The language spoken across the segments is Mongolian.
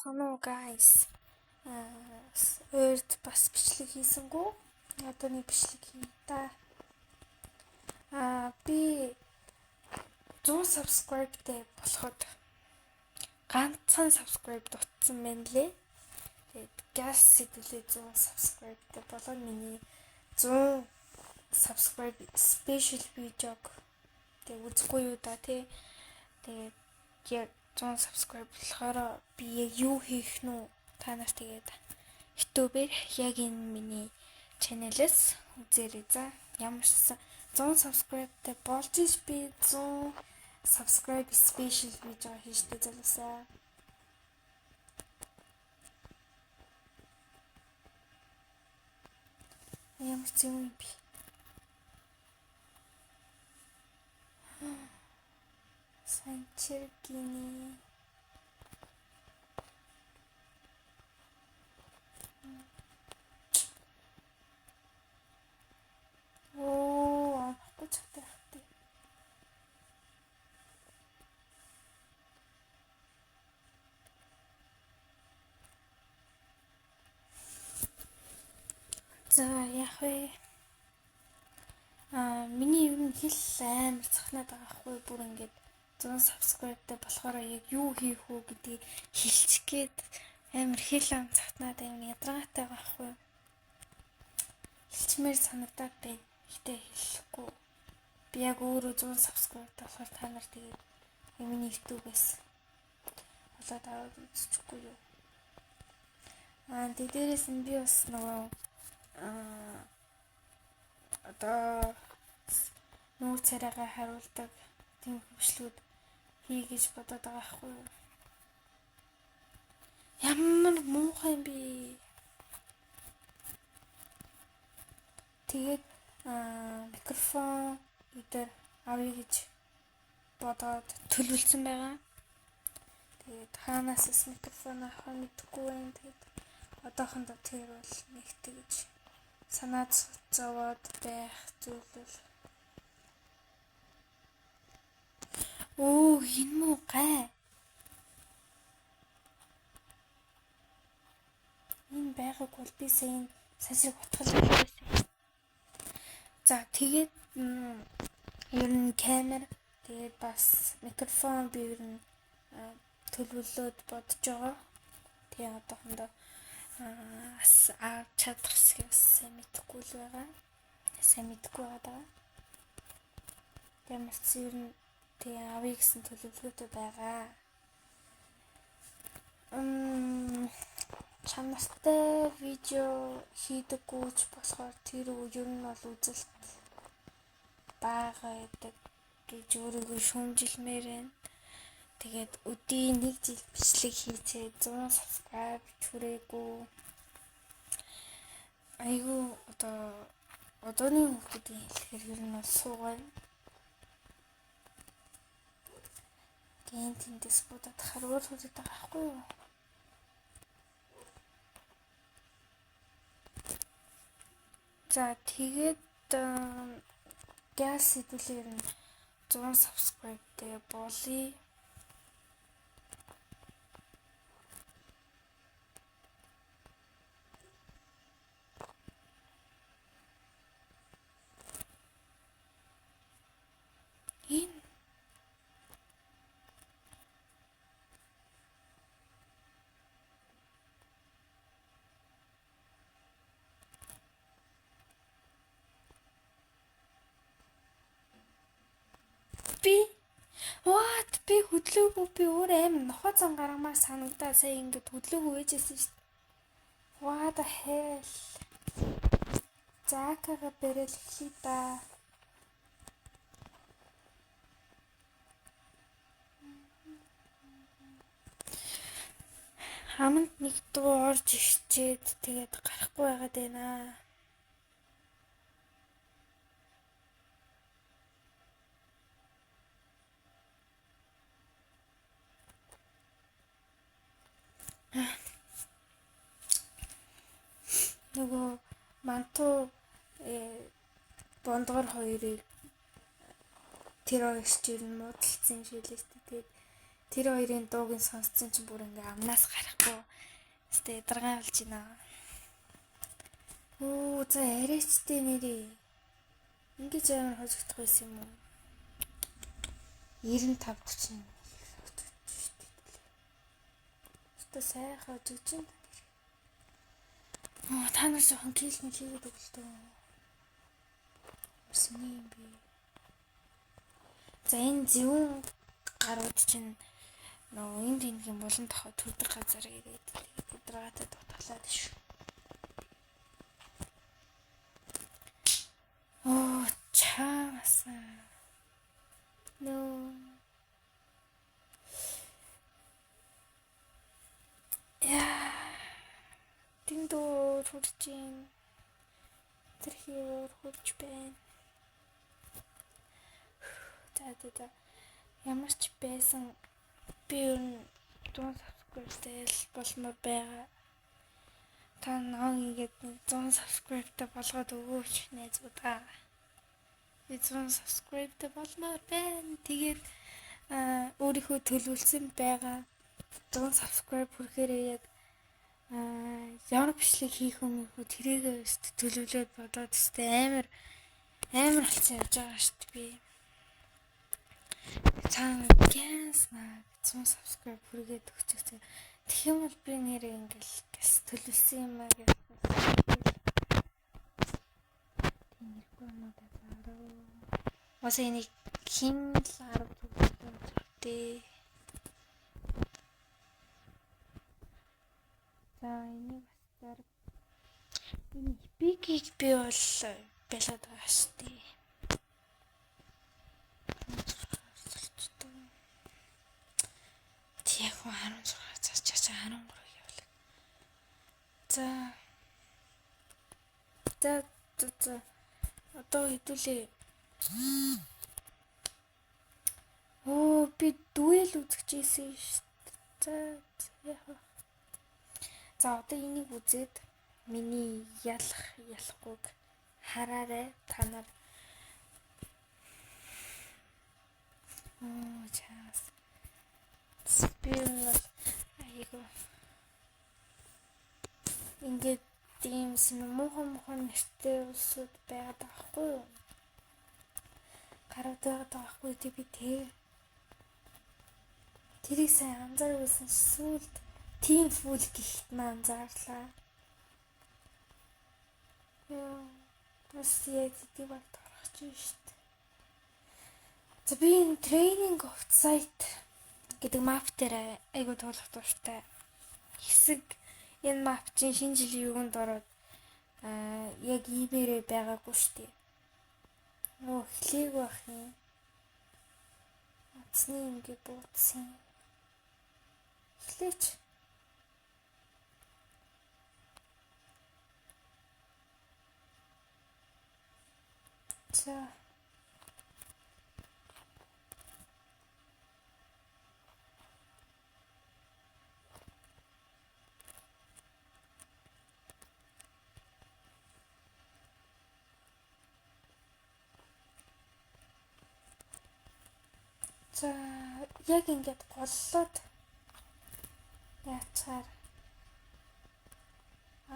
Сайн уу guys. Ойрд бас бичлэг хийсэнгүү. Одоо нэг бичлэг хий та. Би 100 subscribe-тэй болоход ганцхан subscribe дутсан байна лээ. Тэгээд газ сэдвлээ 100 subscribe-тэй болоод миний 100 subscribe special видеог тэг үзэхгүй юу да тий. Тэгээд яг 100 subscribe болохоор би яг юу хийх нү та нар тэгээд YouTube-ээр яг энэ миний channel-ээс үзээрэй за. Ямар ч 100 subscribe-тай болж ич би 100 subscribe special видео хийжтэй залуусаа. Ямар ч юм бэ? Сайн чиргиний. Оо, авахгүй цагтай хатыг. За, яах вэ? Миний ер нь хэл амар цахнаад байгаа хгүй, бүр ингээд 100 subscribe-тай болохоор яг юу хийх үү гэдгийг хэлчих гээд амар хэл ам цахнаад амар ядаргаатай байгаа хгүй. Хэлчмээр санагдаад байна. Гэтэ хэлэхгүй. Би яг өөрөө 100 subscribe-тай болохоор та нар тэгээд миний YouTube-ээс болоод аваад үзчихгүй юу. Тэгээ дээрээс нь би бас нөгөө одоо нүүр царайгаа хариулдаг тийм хөвшлүүд хий гэж бодоод байгаа хгүй юу. Ямар муухай юм бэ. Тэгээд микрофон өдөр авъя гэж бодоод төлөвлөсөн байгаа. Тэгээд хаанаас с микрофон авах мэдэхгүй байна. Тэгээд одоохондоо тэр бол нэг тэгж санаа зовоод байх зүйл бол. Оо, энэ муу гай. Энэ байгааг бол би сая энэ сансрыг утгал байсан. За, тэгээд ер нь камер, тэгээд бас микрофон би ер нь төлөвлөөд бодож байгаа. Тэгээ одоохондоо бас авч чадах хэсгийг бас сайн мэдэхгүй л байгаа. Сайн мэдэхгүй байгаа. Ямар ч ер нь тэгээ авъя гэсэн төлөвлөгөөтэй байгаа. Чанартай видео хийдэггүй ч болохоор тэр ер нь бол үзэлт бага байдаг гэж өөрийгөө шүүмжилмээр байна. Тэгээд өдийн нэг жил бичлэг хийцээ 100 subscribe хүрээгүй. Айгүй одоо одооны хүмүүсийн хэлэхээр ер нь бол суугаа. Гэн тэндээс будаад харуул хүрээд байгаа байхгүй юу? За, тэгээд газ сэдвлэр нь 100 subscribe-тэй болъё. Энэ би what би хөдлөөгүй, би өөр амар нохоо зан гаргамаар санагдаа сая ингээд хөдлөөгүй байжсэн шүү дээ. What the hell. За, акага бэрэл эхлэе да. Хаманд нэг дуу орж ирчээд тэгээд гарахгүй байгаад байна. Нөгөө манту бондгор хоёрыг тэр хоёр ч ер нь муудалцсан юм шиг лээ шүү дээ. Тэгээд Тэр хоёрын дууг нь сонссон чинь бүр ингээ амнаас гарахгүй. Өстэй ядаргаа болж байна. Оо за арайчтэй нэрээ. Ингэж амар хожигдох байсан юм уу? 95 40 шүү дээ. Өстө сайхан хожигдож байна. Оо та нар жоохон кил мэл хийгээд өглөө. Өрсөний юм бэ? За энэ зөвүүн гарууд чинь нөгөө энд энгийн булан тохоо төрдөг газар ирээд тэгээд ядаргаатай дутгалаад шүү. Оо чаасан. No. Яа. Тэндүүр хурж гин. Тэрхий уур хурж байна. За за за. Ямар ч байсан би ер нь 100 subscribe-тай л болмоор байгаа. Та наа ингээд 100 subscribe-тай болгоод өгөөч найзуудаа. Би 100 subscribe-тай болмоор байна. Тэгээд өөрийнхөө төлөвлөсөн байгаа 100 subscribe хүрэхээрээ яг ямар бичлэг хийх юм бэ тэрийг төлөвлөөд бодоод өстэй амар амар болсон явж байгаа шүү дээ би. Цаана гэнс на 100 subscribe хүргээд өгчих. Тэгэх юм бол би нэрээ ингээл гэс төлөвлөсөн юм аа гэж. Тийм хэрэггүй юм уу даа. Бас энийг хин л 10 төгрөг дээ. За энийг бас зарг. Энэ epic-ийг би бол байлгаад байгаа шүү дээ. Яг 16 цаас чачаа 13 явуулах. За. За за. Одоо хэдүүлээ. Оо би duel үзчихсэн шүү дээ. За яг. За одоо энийг үзээд миний ялах ялахгүйг хараарай та нар. Оо чаас. Би бол айгу ингээд ийм муухан муухан нэртэй улсууд байгаад байгаа хгүй юу? Гарууд байгаад байгаа хгүй тий би тэрийг сайн анзаарвсан сүүлд Team Full гэхэд маа анзаарлаа. Яа, бас яг зэдэг багт орох чинь шүү дээ. За би энэ Training of Sight гэдэг map дээр айгу туулах дуртай. Хэсэг энэ map чинь шинэ жилийн юунд ороод яг иймээрээ байгаагүй шүү дээ. Нөө эхлээг байх юм. Утасны ингээ бууцсан. Эхлээч. За. За яг ингээд голлоод яачаар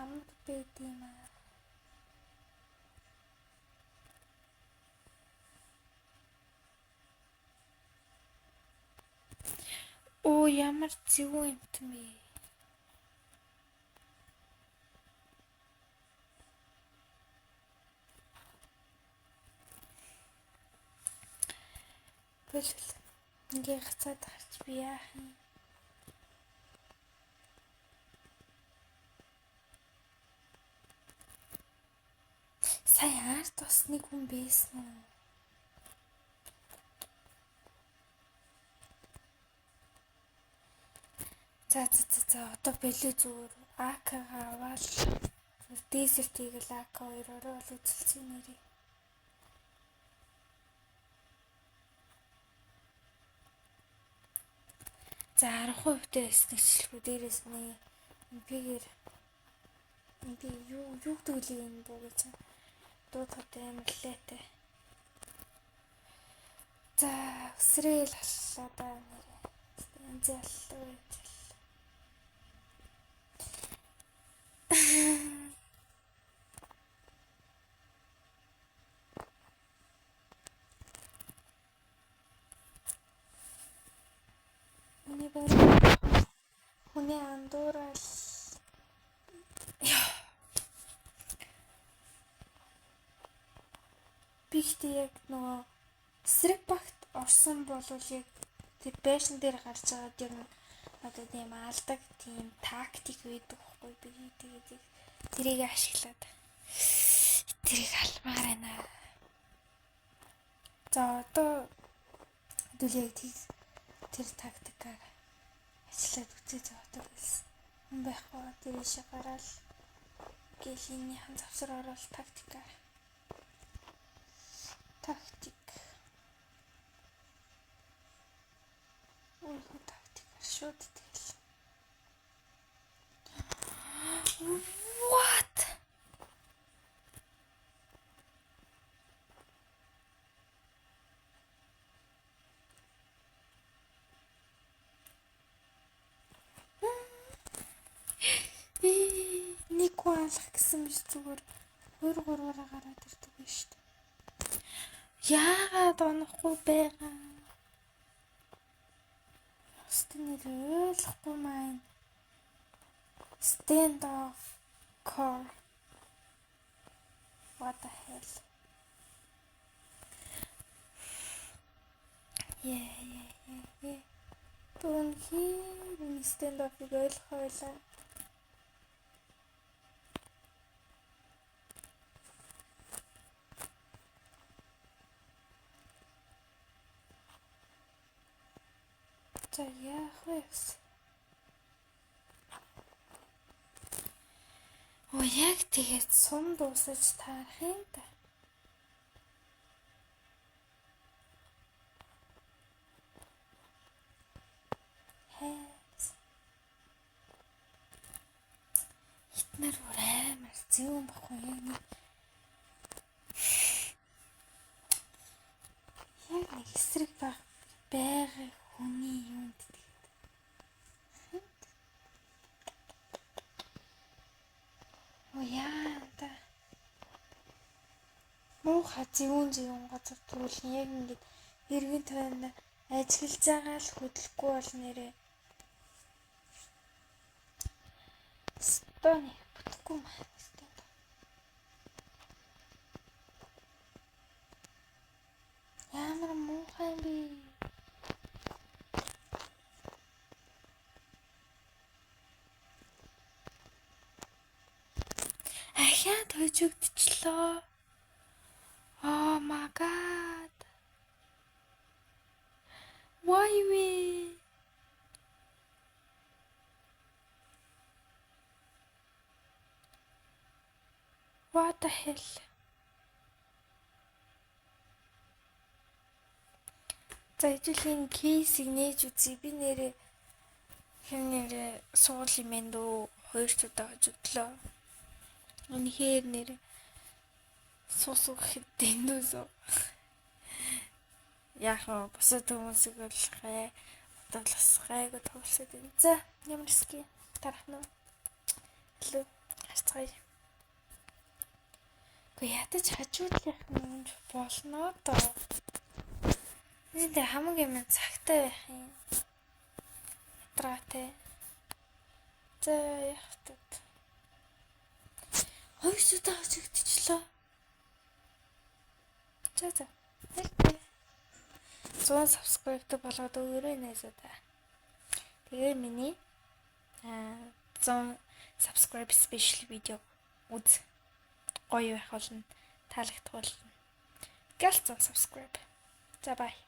амар байд юм аа. Оо ямар зөвүүн юмтан бэ? Бэл ингээ гацаад гарч би яах юм? Сая ард бас нэг хүн байсан уу? За за за за одоо бэлээ зүгээр АК-га аваад Desert Eagle AK хоёроор бол үзэлцэн нэрээ. За 10% тэй байсан нэгчлэхүү дээрээс нь MP-гээр MP юу юу гэдэг лээ энэ буу гэж дуудахад амар лээтэй. За өсрээл аллаа да нэрээ. Янз яллаа. Миний баруун хүний андуурал би ихтэй яг нөгөө эсрэг багт орсон болвол яг тэр байшин дээр гарч байгаа ер нь одоо тийм алдаг тийм тактик байдаг байхгүй би тэгээд яг тэрийг ашиглаад тэрийг алмаар байна. За одоо хэдүүл яг тэр тактикаар ажиллаад үзье. За одоо гэлсэн хүн байхгүй дээшээ гараал гэл энийхэн завсар ороод тактикаар тактик өөрийнхөө тактикаар шууд тэгэл. What? Нэг хүн алах гэсэн биш зүгээр 2 3-аараа гараад ирдэг байж шүү дээ. Яагаад онохгүй байгаа? Өстө нэр ойлгохгүй маань. Stand off core. What the hell? Yeah. Түнхий stand off-ыг ойлгох байлаа. За яах вэ? Оо яг тэгээд сум дуусаж таарах юм да. Хайц. Итнэр бүр амар зэвүүн баггүй яг нэг эсрэг баг байгаа хүний юунд тэгээд. Оо яа та. Муухай зэвүүн зэвүүн газар төрүүлэн яг ингээд эргэн тойрон ажиглаж байгаа л хөдлөхгүй бол нэрээ. Стоны бүтэхгүй маа. Ямар муухай юм бэ? Ахиад хожигдчихлоо. Oh my god. Why we? What the hell? За хэдүүлийн case-ийг нээж үзье. Би нэрээ хэм нэрээ сугал юм байна дөө. 2 удаа хожигдлоо. Үнэхээр нэрээ суу гэхэд дэндүү суу. Яг нь бусад хүмүүсийг бол гай одоо л бас гайгүй тоглосод байна. За ямар ски тарах нь. Илүү харцгаая. Гэхдээ ядаж хажуудлах юм болно доо. Энэ дээр хамаг юм цагтай байх юм. Ятраатай. За яах вэ? 2 удаа хожигдчихлоо. За за. Баяртай. 100 subscribe болгоод өгөөрэй найзуудаа. Тэгээ миний 100 subscribe special видео үз. Гоё байх болно. Таалагдах болно. Галзуу subscribe. За bye.